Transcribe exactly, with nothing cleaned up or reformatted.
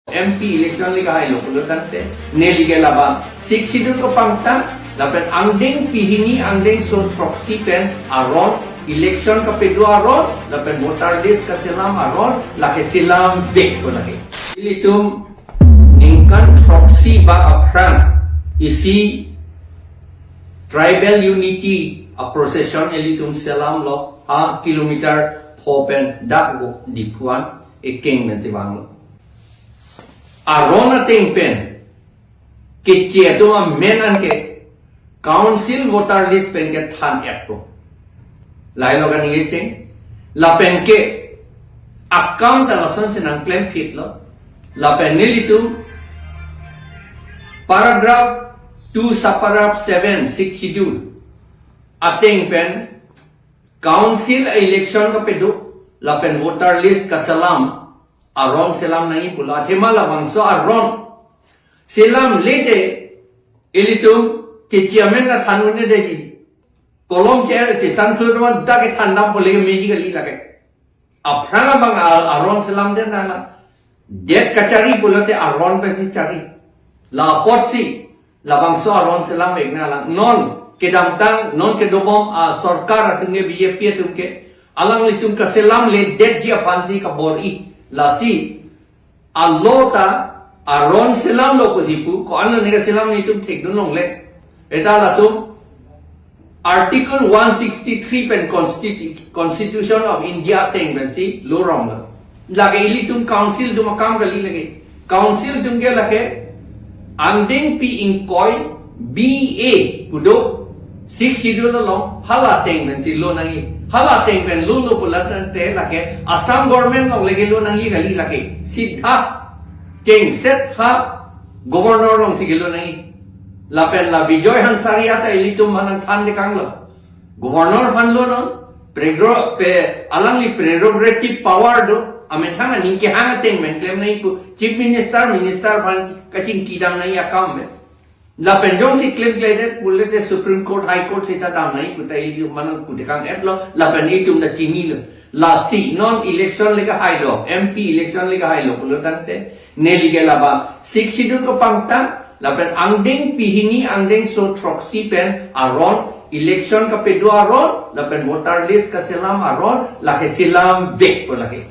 M P election le kahailo pulo tangte, neli ke labang Sixth Schedule kepangtang, lapen angdeng pehini angdeng so throksi pen aron election kepedo aron, lapen voter list keselam aron, lake selam vek ko lake. Ilitum ningkan throksi ba aphrang isi tribal unity a procession ilitum selamlo, ha kilometer pho pen dak ko Diphu an ekeng pen si vanglo. Aron ateng pen keche atum amen an ke council voter list pen kethan-etpo. Lahelo kaningje cheng. Lapen ke akam ta lasonsi nangklemphitlo. Lapen nelitum paragraph two subparagraph seven Sixth Schedule ateng pen council election kepedo lapen voter list keselam aron selam nangji pulo. Athema labangso aron selamle te ilitum keche amen ta than un-edetji. Kolom che che san thlo teman dak kethan dampo lake meji kali lake. Aphrang abang a-, aron selamdet nanglang. Det kachari pulote aron pensi chari. La apotsi labangso aron selamvek nanglang. Non kedamtang, non kedobom asorkar atum ke, B J P atum ke, alanglitum keselamledetji aphansi kabor-i. Lasi alo ta aron selamlo pusi pu, ko-anlo ne keselam, netum thekdun longle. Eta latum Article one sixty-three pen Constitu-, Constitution of India ateng pensi lo ronglo. Lake ilitum council atum akam kali lake. Council atum ke lake angdengpi ingkoi B A pu do, Sixth Schedule along hala ateng pensi lo nangji. Hala ateng pen lolo pulo tangte lake Assam government along lake lo nangji kali lake. Sidha kengset ha governor alongsi kelo nangji. Lapen la Bijoy Hansaria ta ilitum manang than dekanglo. Governor aphan lo non, pregro-, pe alangli prerogative power do, amethang aning kehang ateng pen klem nangji pu, Chief Minister, Minister aphan kachingki dam nangji akam pen. Lapen jongsi klemkledet pulote Supreme Court, High Court seta dam nangji pu ta ili manang pu dekang-etlo, lapen itum ta chinilo. Lasi non election le kahailo, M P election le kahailo pulo tangte, neli ke labang Sixth Schedule kepangtang, lapen angdeng pehini angdengso throksi pen aron, election kepedo aron, lapen voter list keselam aron, lake selamvek ko lake.